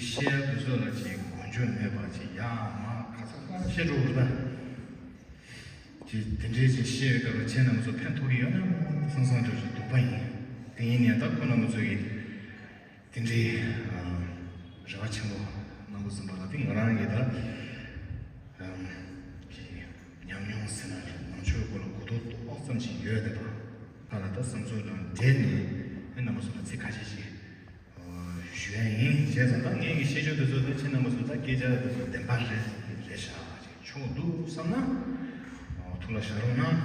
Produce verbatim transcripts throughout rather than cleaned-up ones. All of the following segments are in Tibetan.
བཤད་ཡ་དེ་ཚོ་ལ་ཅིག་མགོ་མཇུག་མེད་པ་ཅིག་ཡ་མ་ག་ཚ་ག་བཤད་འགྲོ་བར་ད། ཅིག་དེ་འདྲའི་ཅིག་བཤད་ཡོད་སྐབས་ལ་ཁྱེད་རྣམ་ཚོ་ཕན་ཐོགས་ཀྱི་ཡོད་ན་བསམ་བསམ་འདྲ་ཞིག་འདུག་པ་ཡིན། དེ་ཡིན་ནའི་ད་ཁོ་རྣམ་ཚོ་གིས་དེ་འདྲའི་རེ་བ་ཆེན་པོ་གནང་འདུག་ཟིན་པ་ལ་དེ་ང་རང་གིས་ད་ཅིག་ཉམས་མྱོང་ཟེར་ན་རེད། ནང་ཆོས་སྐོར་ལ་གོ་རྟོགས་ཏོག་ཙམ་ཞིག་ཡོད་བསྡད་པ་ཁ་ལ་ད་བསམ་ཚུལ་དང་འབྲེལ་ནས་ཨེ་རྣམ་པ་ཚོ་ལ་ཚིག་ཁ་ཤས་ཤིག་ཞུ་ཡ་ཡིན། བྱས་ཙང་ད་ངེད་ཀྱི་ཤེས་ཆོས་དེ་ཚོ་ད་ཁྱེད་རྣམ་པ་ཚོ་ད་སྐད་ཆ་དེ་ཚོ་བདེན་པ་རེད་རེད་ཤག་ཆོག་འདུག་བསམ་ན་ཐུགས་ལ་བཞག་རོགས་གནང་།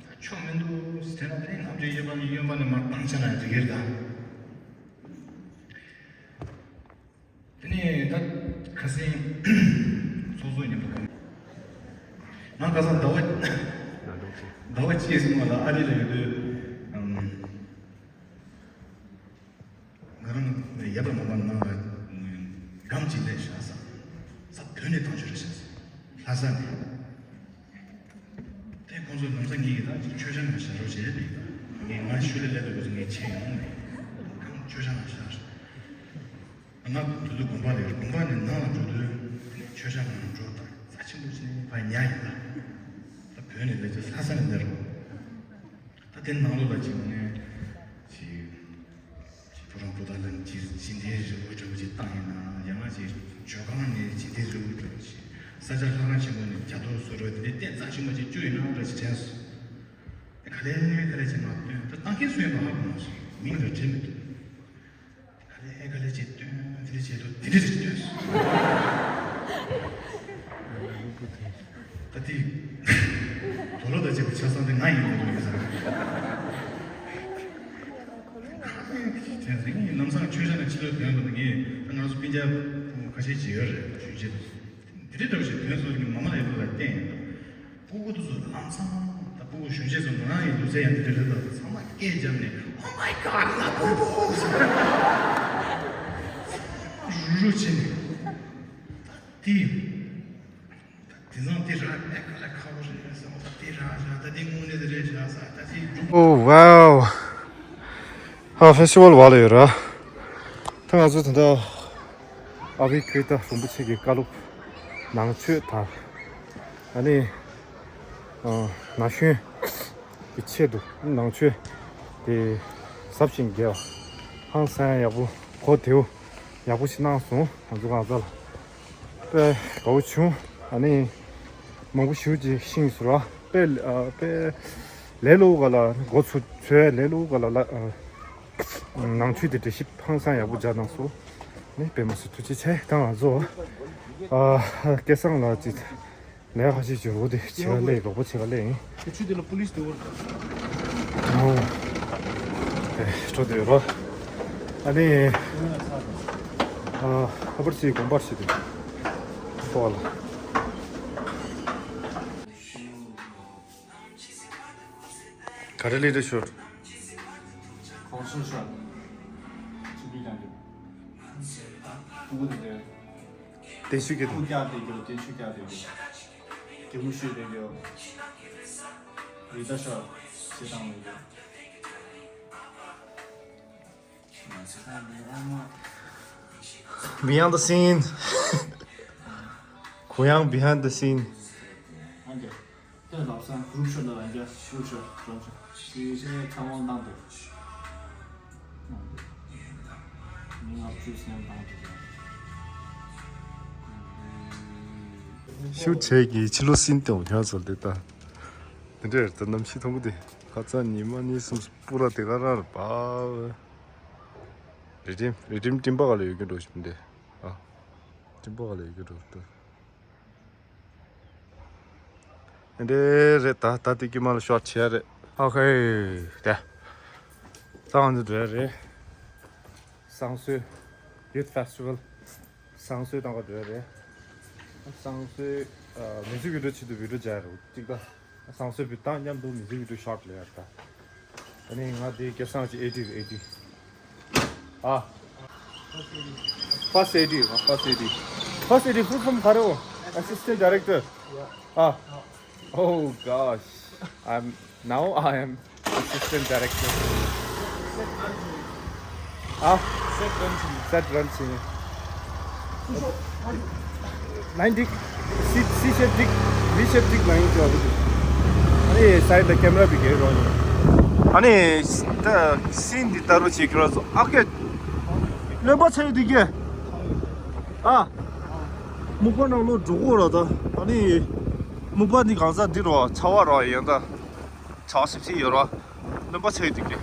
ད་ཆོག་མི་འདུག་དྲན་ན་དེ་རིང་ནམ་རྒྱུན་གཡོན་པ་ནས་གཡོན་པ་ནས་མར་བཏང་ཆ་ན་འགྲིག་གི་རེད་ད། དེ་ནས་ད་ཁ་སང་ཚོགས་གཙོ་མཉམ་དུ་ང་ཁ་སང་ཟླ་བ་ཟླ་བ་གཅིག་སོང་བ་ལ་ཨ་རི་ལ་ཡོད་དུས་ང་རང་ཡབ་ལ་མ་པ་ནང་ལ་སྒམ་གཅིག་སླེབས་བཞག་ས་ས་བོད་ནས་བཏང་ཆོག་རེད་བཞག་ས་ལྷ་ས་ནས། དེ་ཁོང་ཚོ་ལམ་སང་ངེད་ཀྱིས་ད་ཅིག་མཆོད་ཆང་ནང་བཞག་རོགས་བྱས་ནས་ངས་ང་ཤུལ་ལས་སླེབས་དུས་ཁོ་ཚོ་ངས་ཆད་ཡོང་མེད། ཁོང་མཆོད་ཆང་ནང་བཞག་ང་དུས་ཚོད་དགོན་པ་ལས་དགོན་པ་ནས་ནང་ལ་འགྲོ་དུས་དེ་ནས་མཆོད་ཆང་ནང་འགྲོ་དང་རྩ་ཆེན་པོ་ཅིག་ནས་ཕར་ཉལ་ཡིན་ད། ད་བོད་ནས་སླེབས་ཚེ་ལྷ་ས་ནས་སླེབས་རོགས། ད་དེ་ནང་ལོགས་ལ་ཅིག་ནས་ཅིག་ཅིག་བུ་རང་བུ་དང་ལ་ཅིག་ཅིག་འདྲའི་རི་བོ་འདྲ་བོ་ཅིག་བཏང་ཡིན་ན་ཡང་ན་ཅིག་ཇོ་ཁང་ནས་ཅིག་འདྲའི་རི་བོ་འདྲ་བོ་ཅིག་ས་ཆ་ལྷ་ཁང་ཆེན་པོ་ནས་རྒྱ་ཐོ་བཟོ་འདྲ་བོ་དེ་འདྲའི་རྟེན་རྩ་ཆེན་པོ་ཅིག་བཅུག་ཡིན་ན་འདྲ་ཅིག་དྲན་སོང་། ག་ལེ་ག་ལེ་ཅིག་མ་སྟོན་ད་བཏང་མཁན་སུ་ཡིན་པ་ཧ་གོ་མ་སོང་། མིང་ར་དྲན་མི་ཐུབ། ག་ལེ་ག་ལེ་ཅིག་སྟོན་དེ་འདྲ་བྱེད་དུས་དེ་འདྲ་ཅིག་སྟོན་སོང་། ད་དེ་དོ་ལོ་དང་བཅས་པའི་ཆ་ཚང་དེ་ང་ཡིན་དགོས་འདུག་ཡིན་ས་རེད། དེ་རིང་ལམ་སང་མཆོད་ཆང་ནས་ཕྱི་ལོགས་ཐོན་པ་དང་ངས་ད་ང་ཚོ་སྤུན་ཀྱག་ཁ་ཤས་ཅིག་ཡོད་རེད་ཞུ་བྱེད་དུ། དེ་འདྲའི་འདྲ་བོ་ཞིག་ཐོན་སོང་གི་མ་མ་ལ་ཡོད་པ་ལ་བརྟེན་ཡིན་ད། སྤུ་གུ་དེ་ཚོ་ལམ་སང་ད་སྤུ་གུ་གཞོན་སྐྱེས་ཚོ་ང་རང་ཡི་ལུས་རྩལ་ཡང་དེ་འདྲ་རེད་ད་ཚང་མ་སྐད་བརྒྱབ་ནས། Oh my God, ལ་སྤུ་གུ། ཚང་མ་རུ་རུ་བྱས་ནས་ད་དེ་དེ་ཚང་དེ་ར་ཨེ་ཁ་ལ་ཁ་བོ་རེད་ཟེར་བ་ད་དེ་ར་ར་ད་དེ་དངོས་གནས་དེ་རེད་ར་ས་ད་དེ་འགྲུབ། Oh wow. ཨ་ཕེ་སི་ཊི་ཝལ་བ་ལ་ཡོད་ར། ད་ང་ཚོ་ད་ལྟ་ཨ་བྷི་ཀྲི་ཏ་རིན་པོ་ཆེ་གི་བཀའ་སློབ་ནང་ཆོས་དང་ཨ་ནི་ན་གཞོན་གྱི་ཆེད་དུ་ནང་ཆོས་དེ་ཟབ་ཞིང་རྒྱས་པ་ཧང་སང་ཡག་པོ་གོ་བདེ་པོ་ཡག་པོ་ཞིག་གནང་སོང་། ང་ཚོ་གང་ཟག་ལ་དཔེ་དགའ་བོ་བྱུང་། ཨ་ནི་མང་པོ་ཞིག་ཅིག་ཤེས་སོང་ར། དཔེ་དཔེ་ལས་སླ་པོ་ག་ལ་འགོ་ཚུགས་ཚོད་ལས་སླ་པོ་ག་ལ་ལ། ནང་ཆོས་དེ་འགྲེལ་བཤད་ཧང་སང་ཡག་པོ་རྒྱག་གནང་སོང་། ནི་དཔེ་མ་སྲིད་ཐུགས་རྗེ་ཆེ། ད་ང་ཚོ་ཨ་སྐལ་བཟང་ལགས་ཀྱི་ལས་ཁ་ཤས་ཀྱི་འོག་དེ་བྱེད་ག་སླེབས་རོགས་པ་བྱེད་ག་སླེབས་ཡིན། དེ་ཆུ་དེ་ལ་པུ་ལིས་དེ་འོར། ཨོ། དེ་འགྲོ་དེ་རོ། ཨ་ནི་ཨ་ཁ་པར་ཞིག་དགོངས་པར་ཞིག་དེ་ཐོག་ལ། ག་རེ་ལས་རེ་ཤོར། གོང་ཤོར་ཤོར། ཆུ་བི་ལ་འདུག་ཕྲུ་གུ་དེ་འདྲ། བརྟན་བཞུགས་ཀྱི་ཕྲུ་གུ་བཀྱག་བསྡད་རྒྱུ་བརྟན་བཞུགས་བཀྱག་བསྡད་རྒྱུ། གད་མོ་ཤོར་བསྡད་རྒྱུ། རི་ད་ཤོར་ཞེ་སྡང་མེད་རྒྱུ། Behind the scene. གུ་ཡངས་behind the scene. ཨ་འདྲ། དེ་ལབ་སང་གུ་རུབ་ཤོར་ལ་ལ་འདྲ་གུ་རུབ་ཤོར་གྲོང་ཤོར་ཞེས་བྱས་ཚང་མ་བཏང་འདུག་མི་ལྔ་བཅུ་ཟིན་བཏང་འདུག་ཤུགས་ཆེ་གི་ཕྱི་ལོ་སིན་ཏེ་འོ་ཁྱོད་ཚོ་ལ་དེ་ལྟ། དེ་འདྲའི་རེད་ད་གནམ་གཤིས་ཐང་པོ་དེ། ཁ་ཚ་ཉི་མ་གཉིས་གསུམ་སྤུ་ར་དེ་ག་རང་རེད་པ། རི་ཀྲིམ་རི་ཀྲིམ་ཀྲིམ་པ་ག་ལ་ཡོད་ཀྱི་འགྲོ་བཞིན་དེ། ཨ། ཀྲིམ་པ་ག་ལ་ཡོད་ཀྱི་འགྲོ་ད། འདི་རེད་ད། ད་དེ་ཀྱི་མ་ལ་ཤོར་བྱས་རེད། ཨོ་ཁེ། དེ་ད་ང་ཚོ་འགྲོ་ཡ་རེད། བསང་གསོལ་Youth Festival བསང་གསོལ་བཏང་ག་འགྲོ་ཡ་རེད། བསང་གསོལ་ཨ་མི་ཚེ་བི་ཌིའོ་ཆེད་དུ་བི་ཌིའོ་སྦྱར་རོ་གཅིག་ད། བསང་གསོལ་བི་དང་མཉམ་དུ་མི་ཚེ་བི་ཌིའོ་ཤོར་ལས་ཡ་ད། ཨ་ནི་ང་དེ་སྐལ་བཟང་ཅིག་ཨེ་ཌི་ཨེ་ཌི། ཨ། First ཨེ་ཌི། ཨ། First ཨེ་ཌི། First ཨེ་ཌི་full form ག་རེ་བོ། Assistant Director. ཨ། Oh gosh. I'm now I am Assistant Director. ཨ། Set run བྱེད། Set run བྱེད། ལན་འགྲིག་སི་སི་ཤེབ་འགྲིག་བི་ཤེབ་འགྲིག་ལན་ཡིན་ཅོག་རེད། ཨ་ནི་སའིཌ་ལ་ཀེམ་ར་བི་གེ་རོ་ཡིན། ཨ་ནི་ད་སིན་འདི་ལྟ་རོ་བྱེད་ཁྱོད་ར་ཚོ་ཨ་ཀེ་རློན་པ་ཆེ་འདི་གེ་ཨ། སྨུག་པ་ནང་ལོ་འགྲོ་གོ་ར་ད། ཨ་ནི་སྨུག་པ་འདི་གང་ས་འདི་རོ་ཆ་བ་རོ་ཡིན་ད། ཆ་སིབ་སིབ་ཡོད་ར། རློན་པ་ཆེ་འདི་གེ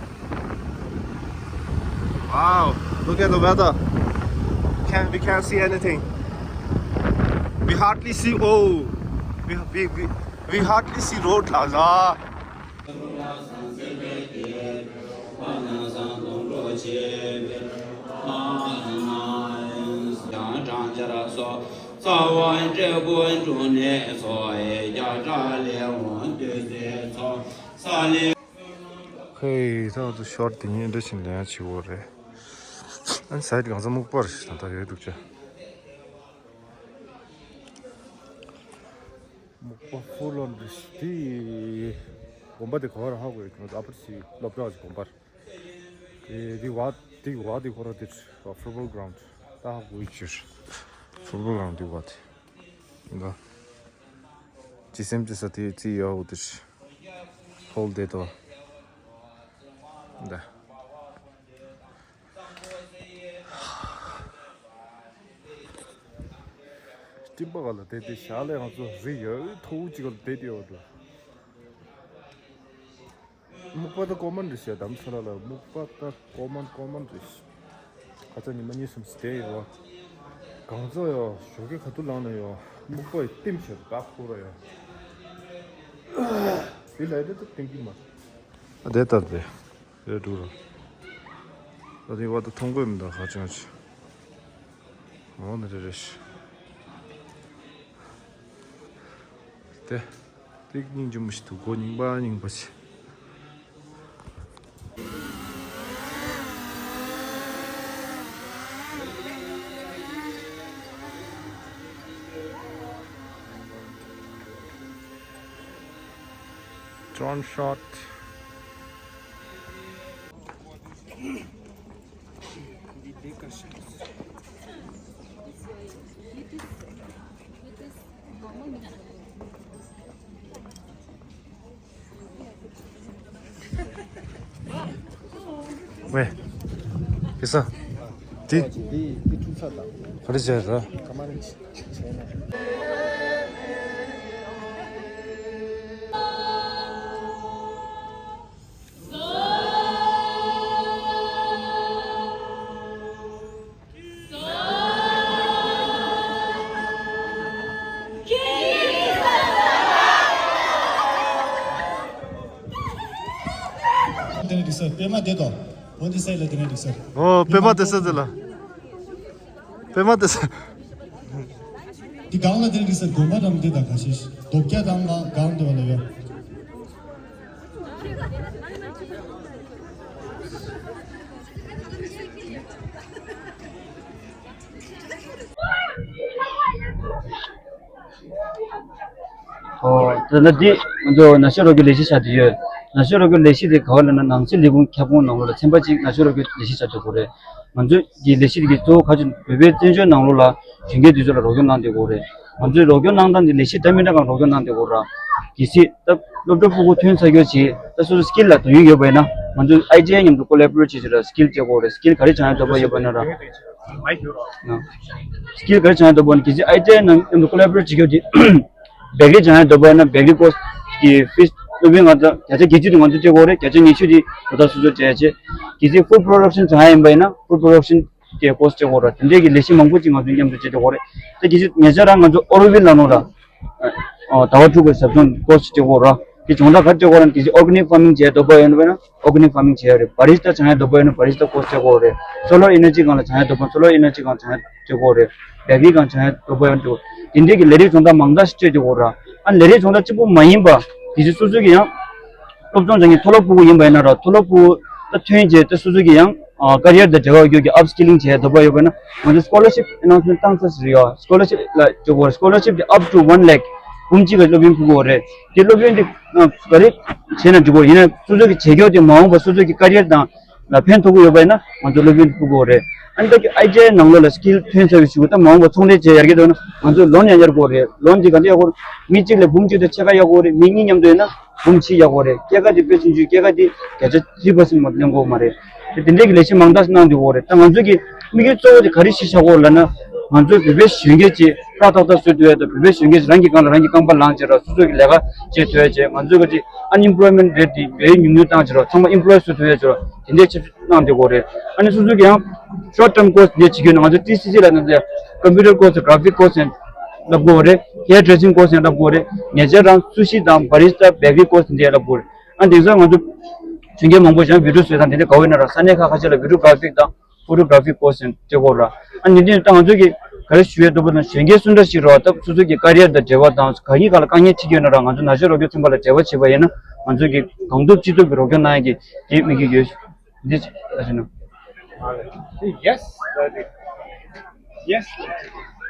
Wow, look at the weather. Can, we can't see anything. We hardly see, oh, we, we, we, we hardly see road, la la. ཧེ། ད་ང་ཚོ་ཤོར་དེ་ཉིན་འདྲ་ཞིག་ལེན་ཡ་བྱེད་འོ་རེད། ཨ་ནི་སའིཌ་གང་ས་སྨུག་པ་རེད་ད་ད་ཡོད་འདུག་ཅག་སྨུག་པ་ཧྥུལ་ཨོན་རེད། དེ་དགོན་པ་དེ་ག་བར་ཧ་གོ་ཡོད་ཀྱང་ཨ་ཕར་ཞིག་སློབ་གྲྭ་ཞིག་དགོན་པར། དེ་དེ་བ་དེ་བ་དེ་ཁོ་ར་དེ་ཧྥུལ་བོལ་གྷ་རའུན་ཌི་ད་ཧ་གོ་ཡོད་ཅིར། ཧྥུལ་བོལ་གྷ་རའུན་ཌི་དེ་བ་དེ། འགའ། ཅི་སེམས་ཅི་ས་དེ་ཅི་ཡོད་འོ་དེ། ཧོལ་དེ་དོ། འདི། སྤྲིན་པ་ག་ལ་བསྡད་དེ་ཞག་ལས་ང་ཚོ་རི་ཡོད་མཐོ་བོ་ཅིག་ག་ལ་བསྡད་དེ་ཡོད་འགྲོ། སྨུག་པ་ད་ཀོ་མན་རེད་ཤག་དྷ་རམ་ས་ལ་ལ་སྨུག་པ་ད་ཀོ་མན་ཀོ་མན་རེད་ཤག་ཁ་ཚ་ཉི་མ་གཉིས་གསུམ་བསྡད་ཡོད་བ། གང་ཚ་ཡོད་ཞོགས་ཀས་ཁ་ཐུག་ལངས་ན་ཡོད་སྨུག་པ་ཡི་ལྟེམ་ཤག་བདག་ཁུག་ར་ཡོད། དེ་ལ་ཡོད་ད་ལྟེམ་གི་མ། ཨ་དེ་ལྟར་དེ། རེད་འདུག་ར། ད་དེ་བ་ད་མཐོང་གི་མི་འདུག་ཧ་ཅང་ཆེ། འོ་ན་རེ་རེ་ཤི། དེ། དེ་སྙིང་རྗེ་མོ་ཞིག་འདུག་སྒོ་རྙིང་པ་རྙིང་པ་ཆེ། Drone shot. ཝེ། ཁེ་ས། དེ། དེ་དེ་འཁྲུག་ཆ་དང་། ག་རེ་བྱས་ར། ཀ་མ་རེ་བྱས་ན། དེ་ནས་འགྲིག་ས་པད་མ་བསྡད་དོ། འོ་འདི་སའི་ལ་དེ་ནས་འགྲིག་ས། ཨོ་པད་མ་བསྡད་ས་དེ་ལ། པད་མ་བསྡད་ས། འདི་སྒང་ལ་དེ་འདྲ་ས་དགོན་པ་རམ་འདི་དང་ཁ་ཤས་རྡོ་བཀྱག་དང་ང་སྒང་འདི་བ་ལ་ཡོད། ཨོ། ད་ལྟ་འདི་ང་ཚོ་ན་གཞོན་རོགས་སྐྱོར་ལས་གཞི་ཆགས་བསྡད་ཡོད། ན་གཞོན་རོགས་སྐྱོར་ལས་གཞི་དེ་ག་བ་ལབ་ན་ནང་སྲིད་ལས་ཁུངས་ཁྱབ་ཁོངས་ནང་ལོགས་ལ་ཚན་པ་གཅིག་ན་གཞོན་རོགས་སྐྱོར་ལས་གཞི་ཆགས་བསྡད་ཡོད་རེད། ང་ཚོའི་གི་ལས་གཞི་དེ་གི་གཙོ་བོ་ག་ཅིག་བོད་པའི་བཙན་བྱོལ་ནང་ལོགས་ལ་གཞོན་སྐྱེས་དེ་ཚོ་ལ་རོགས་སྐྱོར་གནང་བསྡད་ཡོད་རེད། ང་ཚོའི་རོགས་སྐྱོར་གནང་སྟངས་དེ་ལས་གཞི་འདྲ་མི་འདྲ་གང་རོགས་སྐྱོར་གནང་བསྡད་ཡོད་ར། གལ་སྲིད་ད་སློབ་གྲྭ་ཕྲུ་གུ་ཐོན་ཚར་ཡོད་ཅེས་ད་སོ་སོ་སི་ཀིལ་ལ་དོན་ཡོད་ཡོད་པ་ཡིན་ན་ང་ཚོ་ཨའི་ཊི་ཨའི་མཉམ་དུ་ཀོ་ལེ་བོ་རེ་ཊི་བྱེད་ཅེས་ར་སི་ཀིལ་སྤྲད་དགོས་རེད། སི་ཀིལ་ག་རེ་སྦྱང་ཡ་འདོད་པ་ཡོད་པ་ཡིན་ན་ར། སི་ཀིལ་ག་རེ་སྦྱང་ཡ་འདོད་པ་ཡིན་ན་གལ་སྲིད་ཨའི་ཊི་ཨའི་ནང་མཉམ་དུ་ཀོ་ལེ་བོ་རེ་ཊི་བྱེད་རྒྱུ་དེ་བེག་རི་སྦྱང་ཡ་འདོད་པ་ཡིན་ན་བེག་རི་ཀོ་སི་གི་ཕིས་སློབ་ཡོན་ང་ཚོ་བརྒྱ་ཆ་བརྒྱད་ཅུ་དེ་ང་ཚོ་སྤྲད་དགོས་རེད། བརྒྱ་ཆ་ཉི་ཤུ་དེ་ད་ལྟ་སོ་སོ་སྤྲད་ཡ་བྱས། གལ་སྲིད་ཧྥུལ་པོ་རོ་ཌག་ཤན་སྦྱང་ཡ་ཡིན་པ་ཡིན་ན་ཧྥུལ་པོ་རོ་ཌག་ཤན་གི་ཀོ་སི་སྤྲད་དགོས་ར། དེ་འདྲའི་གི་ལས་གཞི་མང་པོ་ཅིག་ང་ཚོས་མཉམ་དུ་སྤྲད་དགོས་རེད། དེ་གི་ཉེ་ཆར་རང་ང་ཚོ་ཨོ་རོ་ཝིལ་ལ་ནོ་ར། ཨོ་ཟླ་བ་དྲུག་གི་ཟབ་སྦྱོང་ཀོ་སི་སྤྲད་དགོས་ར། དེ་སྦྱོང་བརྡར་ག་རེ་སྤྲད་དགོས་ར། དེ་གི་ཨོར་གྷ་ནིག་ཕར་མིང་བྱས་འདོད་པ་ཡོད་ན་ཨོར་གྷ་ནིག་ཕར་མིང་བྱས་རེད། བ་རི་སི་ཊ་སྦྱང་ཡ་འདོད་པ་ཡོད་ན་བ་རི་སི་ཊ་ཀོ་སི་སྤྲད་དགོས་རེད། སོ་ལར་ཨེ་ནར་ཇི་སྒང་ལ་སྦྱང་ཡ་འདོད་པ་སོ་ལར་ཨེ་ནར་ཇི་སྒང་སྦྱང་ཡ་སྤྲད་དགོས་རེད། བེག་རི་སྒང་སྦྱང་ཡ་འདོད་པ་ཡོད་ན་སྤྲད་དགོས། དེ་འདྲའི་གི་ལས་རིགས་སྦྱོང་བརྡར་མང་དག་ཞིག་སྤྲད་དགོས་ར། ཨ་ལས་རིགས་སྦྱོང་བརྡར་གཅིག་པུ་མ་ཡིན་པ་དེ་གི་སོ་སོ་གི་ཡང་སློབ་སྦྱོང་སྦྱང་མཁན་མཐོ་སློབ་ཕྲུ་གུ་ཡིན་པ་ཡིན་ན་ར་མཐོ་སློབ་ཕྲུ་གུ་ད་ཐོན་རྗེས་ད་སོ་སོ་གི་ཡང་ཀ་རི་ཡར་དང་འབྲེལ་བ་ཡོད་ཀྱི་ཨབ་སི་ཀི་ལིང་བྱས་འདོད་པ་ཡོད་པ་ན་ང་ཚོ་སི་ཀོ་ལར་ཤིབ་ཨེ་ནའུན་སི་མེན་ཊི་བཏང་ཚར་ཟིན་ཡོད། སི་ཀོ་ལར་ཤིབ་ལ་འཇུག་དགོས་རེད། སི་ཀོ་ལར་ཤིབ་དེ་up to one lakh བུམ་གཅིག་གི་སློབ་ཡོན་ཕུལ་དགོས་རེད། དེ་སློབ་ཡོན་དེ་ག་རེ་བྱས་ན་འགྲིག་གོ་ཡིན་ན་སོ་སོ་གི་བྱེད་ཕྱོགས་དེ་མ་འོངས་པ་སོ་སོ་གི་ཀ་རི་ཡར་དང་ལ་ཕན་ཐོགས་ཀྱི་ཡོད་པ་ཡིན་ན་ང་ཚོ་སློབ་ཡོན་ཕུལ་དགོས་རེད། ཨ་ནི་ད་ཀྱི་ཨའི་ཏི་ཨའི་ནང་ལོགས་ལ་སི་ཀིལ་ཐོན་ཚར་བའི་གཞུག་གུ་ད་མ་འོངས་པ་ཚོང་ལས་བྱེད་ཡར་རྒྱས་འགྲོ་ན་ང་ཚོ་ལོན་ཡང་ཡར་དགོས་རེད། ལོན་དེ་ག་འདྲ་ཡག་པོ་རེད། མི་གཅིག་ལ་འབུམ་གཅིག་དང་ཕྱེད་ཀ་ཡག་པོ་རེད། མི་གཉིས་མཉམ་དུ་ཡོད་ན་འབུམ་གཅིག་ཡག་པོ་རེད། སྐྱེད་ཀ་དེ་དཔེ་ཆུང་ཆུང་སྐྱེད་ཀ་དེ་བརྒྱ་ཆ་ཐི་རི་པར་སེན་མ་ལེན་དགོས་མ་རེད། དེ་དེ་འདྲའི་གི་ལས་གཞི་མང་དག་གནང་བསྡད་ཡོད་རེད། ད་ང་ཚོ་གི་དམིགས་ཡུལ་གཙོ་བོ་དེ་ག་རེ་གཞི་བཞག་དགོས་ལབ་ན། ང་ཚོ་བོད་པའི་གཞོན་སྐྱེས་ཅིག་ཧྲག་ཏག་ཏག་བཟོ་ཐུབ་ཡ་དང་། བོད་པའི་གཞོན་སྐྱེས་ཅིག་རང་གི་སྒང་ལ་རང་གི་རྐང་པ་ལངས་བྱས་ར་སོ་སོ་གི་ལས་ཀ་བྱེད་ཐུབ་ཡ་བྱས། ང་ཚོ་གི་ཅིག་ཨན་ཨེམ་པོལོའི་མེན་ཊི་རེ་ཊི་དེ་བེད་ཉུང་ཉུང་བཏང་བྱས་ར་ཚང་མ་ཨེམ་པོལོའི་བཟོ་ཐུབ་ཡ་བྱས་ར་དེ་འདྲའི་ཆེད་གནང་བསྡད་ཡོད་རེད། ཨ་ནི་སོ་སོ་གི་ཡང་ཤོཊ་ཊརམ་ཀོར་སི་དེ་འདྲ་བྱེད་ཀྱི་ཡོད་ན། ང་ཚོ་ཊི་སི་སི་ལ་ན་ཀམ་པུ་ཊར་ཀོར་སི་དང་གྷ་ར་ཕིག་ཀོར་སི་ཡང་བསླབ་དགོས་རེད། ཧེར་ཌི་རེ་སིང་ཀོར་སི་ཡང་བསླབ་དགོས་རེད། ཉེ་ཆར་རང་སུ་ཤི་དང་བ་རི་སི་ཊ་བེ་ཀི་ཀོར་སི་དེ་འདྲ་བསླབ་དགོས་རེད། ཨ་དེང་སང་ང་ཚོ་གཞོན་སྐྱེས་མང་པོ་ཞིག་བི་ཌི་ཡོ་བཟོས་དང་དེ་འདྲ་དགའ་བོ་ཡོད་ན་ར་ས་གནས་ཁག་ཁ་ཤས་ལ་བི་ཌི་ཡོ་གྷ་ར་ཕིག་དང་ཕོ་ཊོ་གྷ་ར་ཕིག་ཀོར་སི་ཡང་སྤྲད་དགོས་ར། ཨ་ནི་དེ་ད་ང་ཚོ་གི་ག་རེ་ཞུ་ཡས་འདུག་པ་ན་གཞོན་སྐྱེས་སུ་འདྲ་ཞིག་རེད་བ། ད་སོ་སོ་གི་ཀ་རི་ཡར་དང་འབྲེལ་བ་དང་གང་ཡིན་གང་ལ་དཀའ་ངལ་འཕྲད་ཀྱི་ཡོད་ན་ར་ང་ཚོ་ན་གཞོན་རོགས་སྐྱོར་ཚན་པ་ལ་འབྲེལ་བ་བྱེད་པ་ཡིན་ན་ང་ཚོ་གི་གང་ཐུབ་ཅི་ཐུབ་ཀྱི་རོགས་སྐྱོར་གནང་ཡས་ཀྱི་དེ་དམིགས་ཀྱི་ཡོད། འདི་ཅི་ལ་ཞུ་ན། Yes.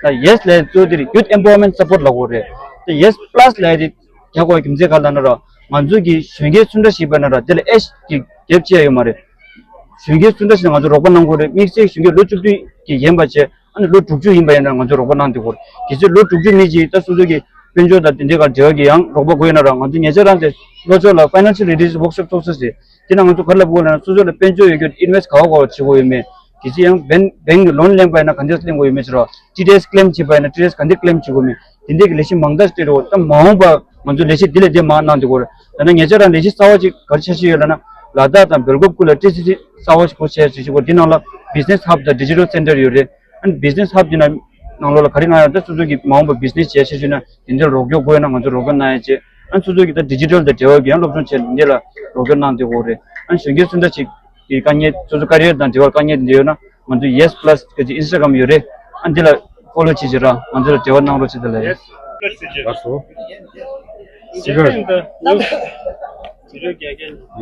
ད་ཡེ་སི་ལབ་གཙོ་དེ་རེད། Youth Empowerment Support ལབ་དགོས་རེད། ད་ཡེ་སི་པ་ལ་སི་ལབ་དེ་རྒྱག་དགོས་རྒྱུ་མཚན་ག་ལབ་ན་ར། ང་ཚོ་གི་གཞོན་སྐྱེས་སུ་འདྲ་ཞིག་པ་ན་ར་དེ་ལ་ཨེ་ཇི་གི་གེབ་བྱས་ཡོད་མ་རེད། གཞོན་སྐྱེས་སུ་འདྲ་ཞིག་ན་ང་ཚོ་རོགས་པ་གནང་དགོས་རེད། དམིགས་བསལ་གཞོན་སྐྱེས་ལོ་བཅུ་བདུན་གྱི་ཡན་པ་བྱས། ཨ་ནི་ལོ་དྲུག་ཅུ་ཡིན་པ་ཡིན་ན་ང་ཚོ་རོགས་པ་གནང་བསྡད་ཡོད་རེད། གལ་སྲིད་ལོ་དྲུག་ཅུ་མི་གཅིག་ད་སོ་སོ་གི་དཔལ་འབྱོར་དང་དེ་འདྲའི་ག་འབྲེལ་བ་གི་ཡང་རོགས་པ་དགོས་ཡོད་ན་ར་ང་ཚོ་ཉེ་ཆར་རང་དེ་ལྷོ་ཕྱོགས་ལ་Financial Literacy Workshop ཚོགས་ས་ཟེར། དེ་ན་ང་ཚོ་ག་རེ་ལབ་དགོས་ལབ་ན་སོ་སོ་ལ་དཔལ་འབྱོར་ཡོད་རྒྱུ་ཨིན་ཝེ་སི་ག་བ་ག་བ་བྱེད་དགོས་ཡོད་མེད། གལ་སྲིད་ཡང་བེང་བེང་གི་ལོན་ལེན་པ་ཡིན་ན་ག་འདྲས་ལེན་དགོས་ཡོད་མེད་ཟེར་རོ། ཊི་ཌི་ཨེསི་ཀི་ལེམ་བྱེད་པ་ཡིན་ན་ཊི་ཌི་ཨེསི་ག་འདྲས་ཀི་ལེམ་བྱེད་དགོས་མེད། དེ་འདྲས་ཀྱི་ལས་གཞི་མང་དག་སྤྲད་རོགས། ད་མ་འོངས་པ་ང་ཚོ་ལས་གཞི་འདི་ལས་དེ་མང་གནང་བསྡད་ཡོད་རེད། ད་ནང་ཉེ་ཆར་རང་ལས་གཞི་གསར་བ་ཅིག་ག་རེ་འཆར་གཞི་ཡོད་ལབ་ན། ལ་དྭགས་དང་སྦེལ་ཀོབ་ཁུལ་ལ་ཊི་སི་སི་གསར་བ་ཞིག་སྒོ་ཕྱེ་ཡ་ཞིག་བྱེད་དགོས། དེ་ནང་ལ་བི་ཛི་ནེ་སི་ཧབ་དང་ཌི་ཇི་ཊལ་སེན་ཊར་ཡོད་རེད། ཨ་ནི་བི་ཛི་ནེ་སི་ཧབ་དེ་ནང་ནང་ལོགས་ལ་ག་རེ་གནང་ཡ་ད་སོ་སོ་གི་མ་འོངས་པ་བི་ཛི་ནེ་སི་བྱེད་ཡ་ཤེས་ཤུལ་ན་དེ་འདྲའི་རོགས་སྐྱོར་དགོས་ན་ང་ཚོ་རོགས་སྐྱོར་གནང་ཡ་བྱེད། ཨ་ནི་སོ་སོ་གི་ད་ཌི་ཇི་ཊལ་དང་འབྲེལ་བ་གི་ཡང་སློབ་སྦྱོང་བྱེད་འདི་ལ་རོགས་སྐྱོར་གནང་བསྡད་ཡོད་རེད། ཨ་ནི་གཞོན་སྐྱེས་སུ་འདྲ་ཞིག་གི་དཀའ་ངལ་སོ་སོ་ཀ་རི་ཡར་དང་འབྲེལ་བ་དཀའ་ངལ་འདི་ཡོད་ན་ང་ཚོ་ཡེ་སི་པ་ལ་སི་གི་ཨིན་སི་ཊ་གྷ་རམ་ཡོད་རེད། ཨ་ནི་འདི་ལ་ཕོ་ལོ་བྱེད་བྱེད་ར་ང་ཚོ་ལ་འབྲེལ་བ་གནང་རོགས་བྱེད་དང་ལབ་ཡ། ལགས་སོ། སི་ཀར།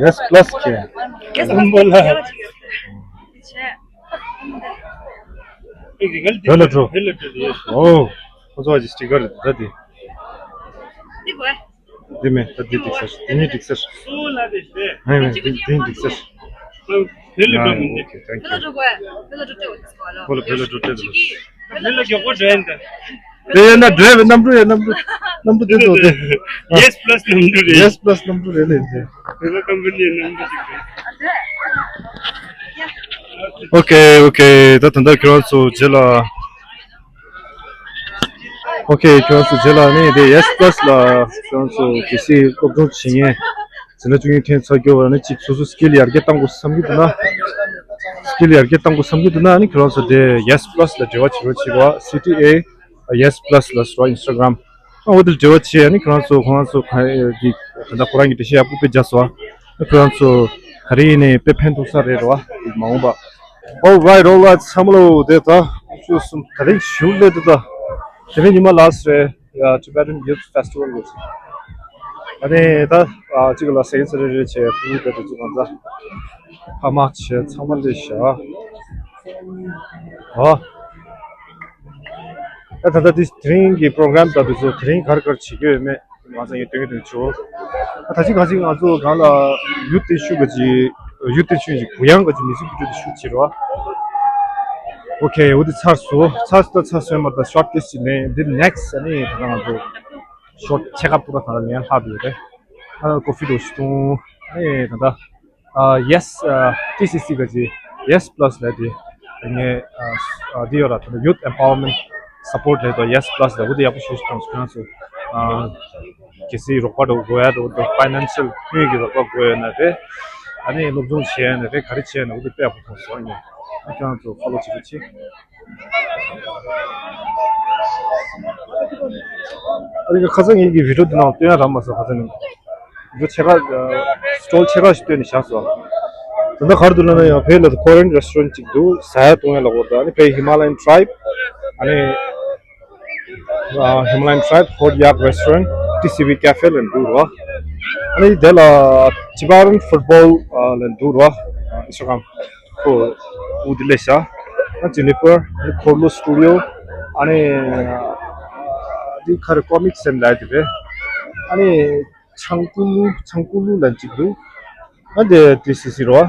ཡེ་སི་པ་ལ་སི་ཁྱེད། བོད་ལ་འགྲོ། ཨོ། ཁོ་ཚོ་གི་སི་ཀར་རེད་ད་དེ། འདི་མེད་ད་འདི་འགྲིག་ས་རེད། འདི་གཉིས་འགྲིག་ས་རེད། མེད་མེད་འདི་འདི་འགྲིག་ས་རེད། ཨོ་ཁེ། ཐེང་ཀིའུ། བོད་ལ་བོད་ལ་འགྲོ་སྤྲད་དེ་ལ། དེ་ཡིན་ན་འགྲོ་བའི་གནམ་གྲུ་ཡ་གནམ་གྲུ་གནམ་གྲུ་དེ་འགྲོ་དེ། ཡེ་སི་པ་ལ་སི་གནམ་གྲུ་རེད། ཡེ་སི་པ་ལ་སི་གནམ་གྲུ་རེད་ལས་དེ། བོད་ལ་ཀམ་པ་ནི་གནམ་གྲུ་ཞིག་རེད། ཨོ་ཁེ་ཨོ་ཁེ། ད་ད་ལྟ་ཁྱོད་རང་ཚོ་རྗེས་ལ། ཨོ་ཁེ། ཁྱོད་རང་ཚོ་རྗེས་ལ་ནི་དེ་ཡེ་སི་པ་ལ་སི་ལ་ཁྱོད་རང་ཚོ་གལ་སྲིད་སློབ་སྦྱོང་བྱེད་མཁན་འཛིན་གྲྭ་བཅུ་གཉིས་ཐོན་ཚར་རྒྱུ་བ་ནི་གཅིག་སོ་སོ་སི་ཀིལ་ཡར་རྒྱས་གཏང་དགོས་བསམ་གྱི་འདུག་ན། སི་ཀིལ་ཡར་རྒྱས་གཏང་དགོས་བསམ་གྱི་འདུག་ན་ནི་ཁྱོད་རང་ཚོ་དེ་ཡེ་སི་པ་ལ་སི་ལ་འབྲེལ་བ་བྱེད་རོགས་བྱེད་རོགས། སི་ཊི་ཨེ་ཡེ་སི་པ་ལ་སི་ལ་ཟེར་བ་ཨིན་སི་ཊ་གྷ་རམ། ཨ་འོ་དེ་ལ་འབྲེལ་བ་བྱེད་ཡ་ནི་ཁྱོད་རང་ཚོ་ཁོ་རང་ཚོ་ག་ཡི་ད་ལྟ་ཁོ་རང་གི་འགྲེལ་བཤད་ཡག་པོ་དཔེ་རྒྱག་སོང་ཨ། ཁྱོད་རང་ཚོ་ག་རེ་ཡིན་ནའི་དཔེ་ཕན་ཐོགས་ས་རེད་རོ་ཨ། མ་འོངས་པ། All right, all right, ཚང་མ་ལོ་དེ་ད་ཆུ་གསུམ་ད་རིང་ཞུ་ལེ་དུ་ད། དེ་རིང་ཉི་མ་ལ་སེ། ཡ་Tibetan Youth Festival གོ་ཚུལ། ཨ་ནི་ད་ཨ་གཅིག་ལ་སེ་ཡིན་ས་རེ་རེ་བྱས་ཕུ་བོ་དེ་དུ་ཚུགས་གང་ཚ། ཕ་མ་བྱས་ཚང་མ་ལས་བྱ། ཨ། ད་ད་ལྟ་དེ་དེ་རིང་གི་པོ་རོ་གྷ་རམ་ད་དུ་ཚོ་དེ་རིང་གར་གར་བྱེད་རྒྱུ་ཡོད་མེད་ང་ཚོ་ཡི་སྟོན་གྱི་དུ་ཆོ། ད་ད་ཅི་ག་ཅི་ང་ཚོ་གང་ལ་ཡུ་ཏེ་ཤུ་ག་ཅི་ཡུ་ཏེ་ཤུ་ཡི་གུ་ཡང་ག་ཅི་མི་སུ་གི་ཏུ་ཤུ་ཅི་རོ། ཨོ་ཁེ། འོ་དེ་ཚར་སོ། ཚར་སོ་ད་ཚར་སོ་མ་ད་ཤོར་ཊ་ལིསི་ཊི་ནས་འདི་ནེག་སི་ཊི་ཨ་ནི་ད་ང་ཚོ་ཤོར་ཊ་ཆེ་ཁ་པུ་ར་ད་ལ་ནས་ལྷག་ཡོད་རེད། ཨ་ཀོ་ཕི་དོ་ཤི་ཏུང་ཨ་ནི་ད་ད་ཨ་ཡེ་སི་ཨ་ཊི་སི་སི་ག་ཅི་ཡེ་སི་པ་ལ་སི་ལ་དེ་ངས་ཨ་ཨ་དེ་ཡོད་ར་ད་ཡུ་ཐི་ཨེམ་པ་ཝར་མེན་ཊི་སཔོར་ཊི་ལས་དོ་ཡེ་སི་པ་ལ་སི་ལ་འོ་དེ་ཡག་པོ་ཤོད་ཤི་ཏུང་སུ་ཁྱོད་ཚོ་ཨ། གལ་སྲིད་རོགས་པ་འགྲོ་དགོས་ཡ་འགྲོ་འགྲོ་ཕའི་ནན་ཤལ་དངུལ་གྱི་རོགས་པ་དགོས་ཡོད་ན་རེད། ཨ་ནི་སློབ་སྦྱོང་བྱས་ཡ་ན་རེད། ག་རེ་བྱས་ཡ་ན་འོ་དེ་དཔེ་ཡག་པོ་མཐོང་སོང་ཨ་ནི། ཨ་ཁྱོད་རང་ཚོ་ཧྥོ་ལོ་བྱེད་རོགས་བྱེད། ཨ་ནི་ཁ་སང་ངེད་ཀྱི་བི་ཌིའོ་འདི་ནང་སྟོན་ཡ་རག་མ་སོང་ཁ་སང་ནི། འདི་ཆེ་ཁ་སི་ཊོལ་ཆེ་ཁ་ཞིག་སྟོན་ནས་བཞག་སོང་། ད་ལྟ་ག་རེ་འདུག་ལབ་ན་ཡང་བོད་ལ་ཀོ་རི་ཡན་རེ་སི་ཊོ་རན་ཊི་གཅིག་འདུག་ཟ་ཡ་བཏུང་ཡ་ལ་འོ་ད་ཨ་ནི་བོད་ཧི་མ་ལ་ཡན་ཊི་རའིབ་ཨ་ནི། ཨ་Himalayan Tribe Hot Yak Restaurant T C B Cafe ལ་འདུག་རོ། ཨ་ནི་དེ་ལ་Tibetan Football ལ་འདུག་རོ། ཨིན་སི་ཊ་གྷ་རམ་ཁོ་འུ་དེ་ལས་ཤ། ཨ་ཇེ་ནི་ཕར་ཨ་ནི་ཁོར་ལོ་སི་ཊུ་ཌི་ཡོ་ཨ་ནི་དེ་ཁ་རེ་ཀོ་མིག་སེན་ལ་དེ་རེད། ཨ་ནི། ཆང་ཀུ་ལུ་ཆང་ཀུ་ལུ་ལ་གཅིག་འདུག་ཨ་དེ་དེ་སི་སི་རོ།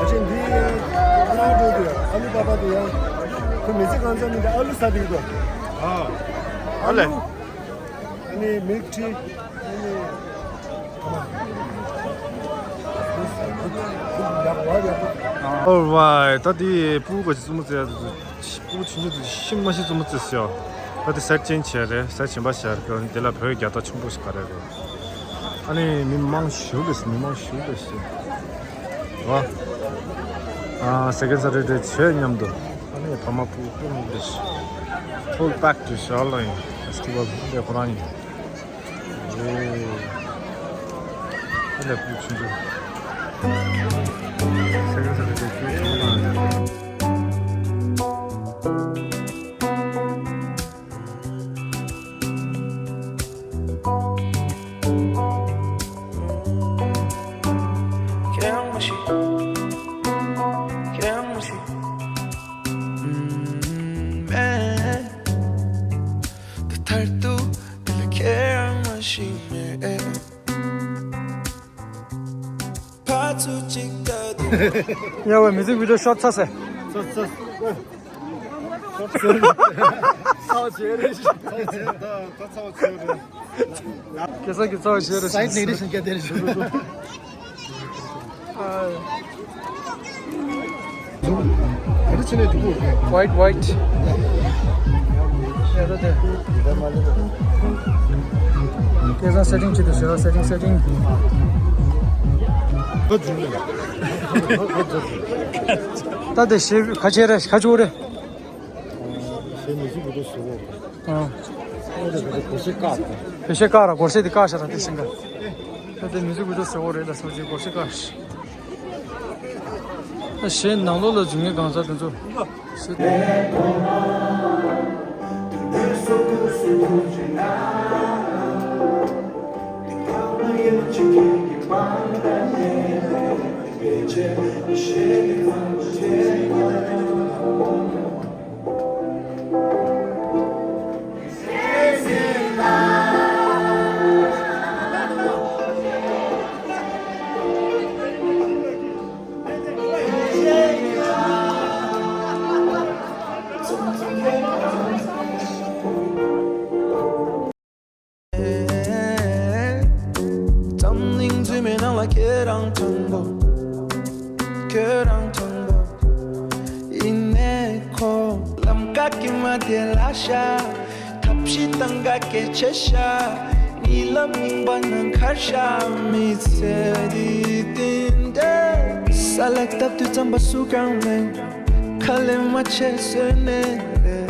ཨ་ཅེ་འདི་ཁོ་རང་འགྲོ་དུས་ཨ་ལུ་པ་པ་དེ་ཡང་ཁོ་མི་ཚེ་གང་ཚང་མི་འདི་ཨ་ལུ་ཟ་དེ་གི་དོ། ཨ་ཨ་ལེ། ཨ་ནི་མིལ་ཊི། ཨ་ནི། Alright, ད་དེ་སྤུ་གུ་ག་ཅིག་བཙུན་མོ་བཙལ་ཡ་དེ་ཚོ་སྤུ་གུ་ཆུང་ཆུང་དེ་ཤི་མ་ཤི་བཙུན་མོ་བཙལ་ཤག་ད་དེ་སེཊ་ཅེན་ཇི་བྱས་རེད། སེཊ་གཞན་པ་བྱས་རེད། དེ་ལ་བོད་རྒྱལ་དར་ཆུང་པོ་ཞིག་ག་རེ་རེད། ཨ་ནི་མི་མང་ཞུ་ལེ་སི་མི་མང་ཞུ་ལེ་སི། ཨ། ཨ། སེ་ཀེན་ཌ་སེ་ཊར་ཌེ་བྱས་མཉམ་དུ། ཨ་ནི་ཕ་མ་སྤུ་གུ་སྤུན་ལེ་སི། ཕུལ་པེག་ཏུ་ཤར་ལ་ཡིན་ཕེ་སི་ཊི་ཝལ་འདི་ཁོ་རང་ཡིན། ཨེ། ཨ་ལས་སྤུ་གུ་ཆུང་ཆུང་། སེ་ཀེན་ཌ་སེ་ཊར་ཌེ་བྱས་མཉམ་དུ། ཁྱེད་རང་མ་ཤི། ཁྱེད་རང་མ་ཤི། ཨུམ། མེད། ད་མཐར་ཐུག་འདི་ལ་ཁྱེད་རང་མ་ཤི་མེད། ཕར་ཚུར་གཅིག་ལྟ་དུས། ཡ་ཝེ། མིའུ་ཛིག་བི་ཌི་ཡོ་ཤོཊ་ཚར་སོང་། ཚར་སོང་། ཚར་བྱས་རེད། ཚར་བྱས་ད་ད་ཚར་བྱས་རེད། ཁེ་ས་གི་ཚར་བྱས་རེད། སའིཌ་ནེ་རེ་ཤན་སྐད་དེ་རེད། ཨ། ཝའིཊ་ཝའིཊ། ཡ་ད་དེ། ཁེ་ས་སེ་ཊིང་བྱེད་དུ་ཟེར་བ། སེ་ཊིང་། སེ་ཊིང་། ད་དེ་ཞེ་ག་ཆེ་རེད། ག་ཆེ་རེད། ཞེ་མི་ཞིག་གི་དེ་ཞེ་བོ། ཨ། ཨོ་དེ་དེ་གོ་ཤེས་ཀ། གོ་ཤེས་ཀ་ར། གོ་ཤེས་དེ་ཀ་ཤ་ར་དེ་ཤིང་ཀ། ད་དེ་མི་ཞིག་གི་དེ་ཞེ་བོ་རེད་ལ་སོ་ཅི་གོ་ཤེས་ཀ་ཤ། ཞེ་ནང་ལོགས་ལ་འཛུལ་ངེས་གང་ཟག་དེ་ཚོ། འཛམ་གླིང་རྫུན་མའི་ནང་ལ་ཁྱེད་རང་དང་པོ། ཁྱེད་རང་དང་པོ། ཡིན་ནའི་ཁོ་ལམ་ཀ་གི་མ་དེ་ལ་ཤ། ཐབས་ཤེས་བཏང་ག་སྐད་ཆ་ཤ། གཉིད་ལམ་རྙིང་པ་ནང་ཁར་ཤ། མི་ཚེ་འདི་བརྟན་འདྲ། ས་ལ་བཏབ་དུས་རྩམ་པ་སུ་གང་མེད། ཁ་ལས་མ་ཆད་བཟོས་ནས་རེད།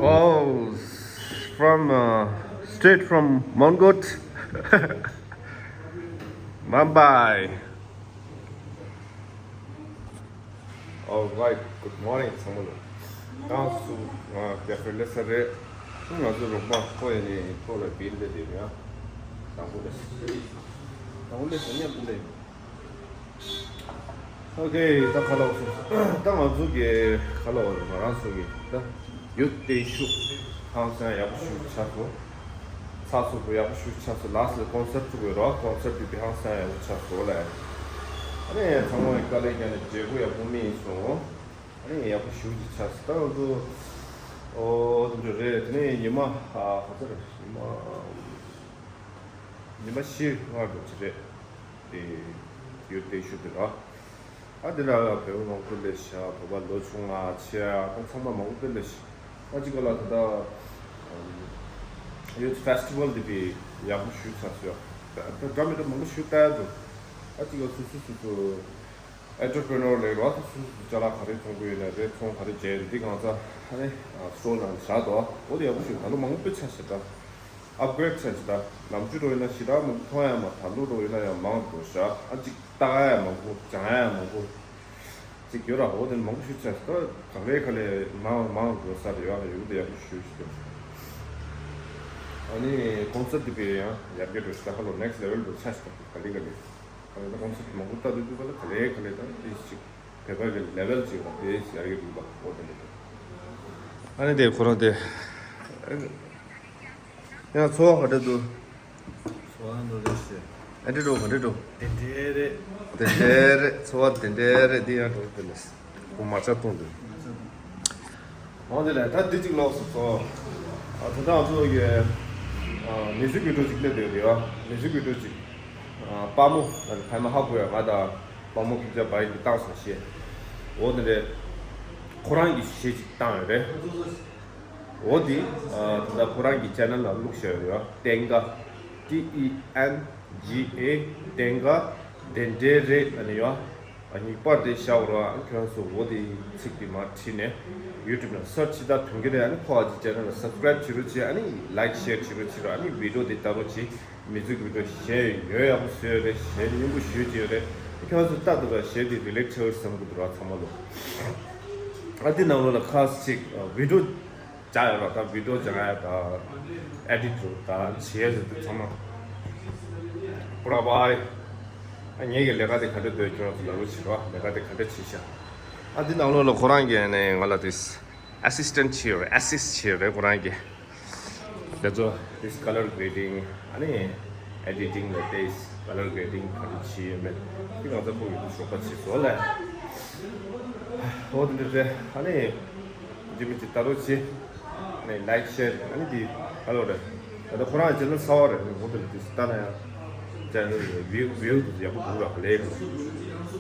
Oh, from uh, straight from Mongkot. Mumbai. All right, good morning ཚང་མ་ལ། ཏང་སུ་ང་རྒྱ་ཧྥེ་ལེ་ས་རེད། ང་ཚོ་རོགས་པ་ཁོ་ཡ་ནི་ཁོ་ལ་བིལ་ལེ་དེ་ཡ། དང་པོ་ལེ། དང་པོ་ལེ་ཟེར་ཉམས་ལེ། ཨོ་ཁེ། ད་ཁ་ལོག་སོང་། ད་ང་ཚོ་གི་ཁ་ལོག་ང་རང་ཚོ་གི་ད་ཡུཐ་སྟེ་ཤུགས་ཧང་སང་ཡག་པོ་ཞུ་ཆགས་སོང་། ཚགས་ཚུད་པོ་ཡག་པོ་ཞུ་ཆགས་སོང་། ལ་སི་ལ་ཀོན་སེབ་ཚུགས་པའི་རོགས་ཀོན་སེབ་དེ་ཧང་སང་ཡག་པོ་ཆགས་སོང་ལ། ཨ་ནི་ཚང་མ་དཀའ་ལས་བརྒྱབ་ནས་བརྗེ་པོ་ཡག་པོ་སྨིན་སོང་། ཨ་ནི་ཡག་པོ་ཞུ་ཅིག་ཆགས་སོང་། ད་ང་ཚོ་ཨོ་དེ་འདྲ་རེད། དེ་ནས་ཉི་མ་ཨ་ག་ཚོད་རེད། ཉི་མ་ཉི་མ་བཞི་ལྔ་འགྲོ་གི་རེད། དེ་ཡུལ་དེ་ཤུ་དེ་ར། ཨ་དེ་ལ་བོད་པ་མང་པོ་སླེབས་ཤག་བོད་པ་ལོ་ཆུང་ང་ཆེ་ཨ་ཚང་མ་མང་པོ་སླེབས་ཤག་ཨ་ཅིག་ག་ལ་ད་ལྟ་ཡུ་ཐི་ཕེ་སི་ཊི་བལ་འདི་བི་ཡག་པོ་ཞུ་ཚར་སོང་། ད་འདྲ་མི་འདྲ་མང་པོ་ཞུ་བསྡད་འདུག་ཨ་ཅིག་ག་སུ་སུ་སུ་སུ་ཨེན་ཊར་པི་རི་ནོར་ལས་རོགས་ད་སུ་སུ་སུ་ཅ་ལག་ག་རེ་ཚོང་གི་ཡོད་ན་རེད། ཚོང་ག་རེ་བྱས་འདི་གང་ཚ་ཨ་ནི་སི་ཊོར་ནང་བཞག་འདུག་འོ་དེ་ཡག་པོ་ཞུ། ད་ལོ་མང་པོ་ཆགས་ཤག་ད། ཨབ་གི་རེ་ཌི་བྱས་ཤག་ད་ནམ་རྒྱུན་འགྲོ་ཡིན་ན་ཞེ་དྲག་མང་པོ་མཐོང་ཡ་མ། ད་ལོ་འགྲོ་ཡིན་ན་ཡང་མང་འགྲོ་ཤག་ཨ་ཅིག་ལྟ་ཡ་མང་པོ་སྦྱང་ཡ་མང་པོ་ཅིག་ཡོད་ར། འོ་དེ་མང་པོ་ཞུ་ཆ་ད་ག་ལེ་ག་ལེ་མང་མང་འགྲོ་ས་རེད་ཡ། ཡོད་དེ་ཡག་པོ་ཞུ་ཞུ། ཨ་ནི་ཀོན་སར་ཊི་དེ་བས་ཡང་ཡར་རྒྱས་འགྲོ་ཤག་ད་ཁ་ལོ་ནེག་སི་ལེ་ཝལ་འགྲོ་ཆ་ཞིག་ད་ག་ལེ་ག་ལེ་ཨ་ནི་ད་ཀོན་སར་ཊི་མང་པོ་ལྟ་དུས་དུས་ག་ལ་ག་ལེ་ག་ལེ་ད་དེ་ཅིག་བོད་པ་གི་ལེ་ཝལ་ཅིག་ཡོད་ར། དེ་ཡར་རྒྱས་འགྲོ་བ་འོ་དེ་འདྲ། ཨ་ནི་དེ་ཁོ་རང་དེ་ཡང་འཚོ་བ་ག་འདྲ་འདུག་འཚོ་བ་འདུག་རེད་ཤག་ཨེ་འདྲ་འགྲོ་ག་འདྲ་འགྲོ། དེ་འདྲ་རེད། དེ་འདྲ་རེད། འཚོ་བ་དེ་འདྲ་རེད། དེ་ཡང་འགྲོ་དེ་ལས་ཁོ་མ་ཆགས་གཏོང་དུས། འོ་དེ་ལས་ད་འདི་གཅིག་ལོགས་སུ་ཚོ། ཨ་ད་ལྟ་ང་ཚོ་གི་ཨ་མི་ཛིག་བི་ཌི་ཡོ་གཅིག་སླེབས་བསྡད་ཡོད་རེད་ཡ། མི་ཛིག་བི་ཌི་ཡོ་གཅིག་ཨ་དཔའ་མོ་ཨ་ཕ་མ་ཧ་གོ་ཡ། ང་དང་དཔའ་མོ་ཀུན་ཅ་བ་ཡི་གི་བཏང་སོང་ཞེས། འོ་དེ་འདྲ་ཁོ་རང་གི་གཞས་གཅིག་བཏང་ཡོད་རེད། འོ་དེ་ཨ་ད་ལྟ་ཁོ་རང་གི་ཅེ་ནལ་ལ་བླུགས་བཞག་ཡོད་རེད་ཡ། ཏེང་ག་ཏི་ཨི་ཨེན་ཇི་ཨེ་ཏེང་ག་དེ་འདྲ་རེད། ཨ་ནི་ཡ། ཨ་ནི་པར་དེ་བཞག་རོགས། ཨ་ནི་ཁྱོད་ཚོ་འོ་དེ་ཚིག་དེ་མར་བྲིས་ནས་ཡུ་ཊུབ་ནང་སར་ཆི་ཆི་ད་ཐོན་གྱི་རེད། ཨ་ནི་ཁོ་ཨ་ཅི་ཅེ་ནལ་ལ་སབ་སི་ཀ་རེབ་བྱེད་རོགས་བྱེད། ཨ་ནི་ལའིག་ཤེར་བྱེད་རོགས་བྱེད་རོགས། ཨ་ནི་བི་ཌི་ཡོ་དེ་ལྟ་རོགས་བྱེད། མི་ཚོ་གི་བི་ཌི་ཡོ་གཞས་ཡོད་ཡག་པོ་བཟོས་ཡོད་རེད། གཞས་སྙན་པོ་ཞེ་པོ་ཅིག་ཡོད་རེད། ཁྱོད་ཚོ་ལྟ་འདུག་ར། གཞས་དེ་རི་ལེཊ་བྱེད་བསམ་གི་འདུག་ར་ཚང་མ་ལོ། ཨ་དེ་ནང་ལོགས་ལ་ཁ་ཅིག་བི་ཌི་ཡོ་སྦྱང་ཡོད་ར། ད་བི་ཌི་ཡོ་སྦྱང་ཡ་ད་ཨེ་ཌིཊ་རུ་ད་བྱེད་ཡ་ཟེར་དུས་ཚང་མ་པུ་ར་བ་ཨ་ངེད་ཀྱི་ལས་ཀ་དེ་ག་འདྲ་འདུག་ཁྱོད་ཚོ་ལབ་རོགས་བྱེད་རོགས། ལས་ཀ་དེ་ག་འདྲ་བྱེད་ཤག་ཨ་འདི་ནང་ལོགས་ལ་ཁོ་རང་གིས་ནས་ང་ལ་དེ་ཨེ་སིས་ཊེན་ཊི་བྱེད་རེད། ཨེ་སིསི་ཊི་བྱེད་རེད་ཁོ་རང་གིས། དེ་ཚོ་དེ་ཀ་ལར་གི་རེ་ཌིང་ཨ་ནི་ཨེ་ཌི་ཊིང་ལ་དེ་ཀ་ལར་གི་རེ་ཌིང་ག་རེ་བྱེད་ཡོད་མེད་དེ་ང་ཚོ་ཕུགས་ཡོད་དུ་ཞོགས་པ་བྱེད་སོང་ལ། འོ་དེ་འདྲ་རེད། ཨ་ནི་ཇི་མི་ཇི་ལྟ་རོགས་བྱེད། ཨ་ནི་ལའིག་ཤེར་ཨ་ནི་དེ་ཧ་ལོ་རེད། ད་ལྟ་ཁོ་རང་ཅེ་ནལ་གསར་པ་རེད། ཨ་ནི་འོ་དེ་ལ་དེ་ལྟ་ན་ཡང་ཅེ་ནལ་བིའུ་བིའུ་དེ་ཡག་པོ་འདུག་ར། ལས་ཡག་པོ་འདུག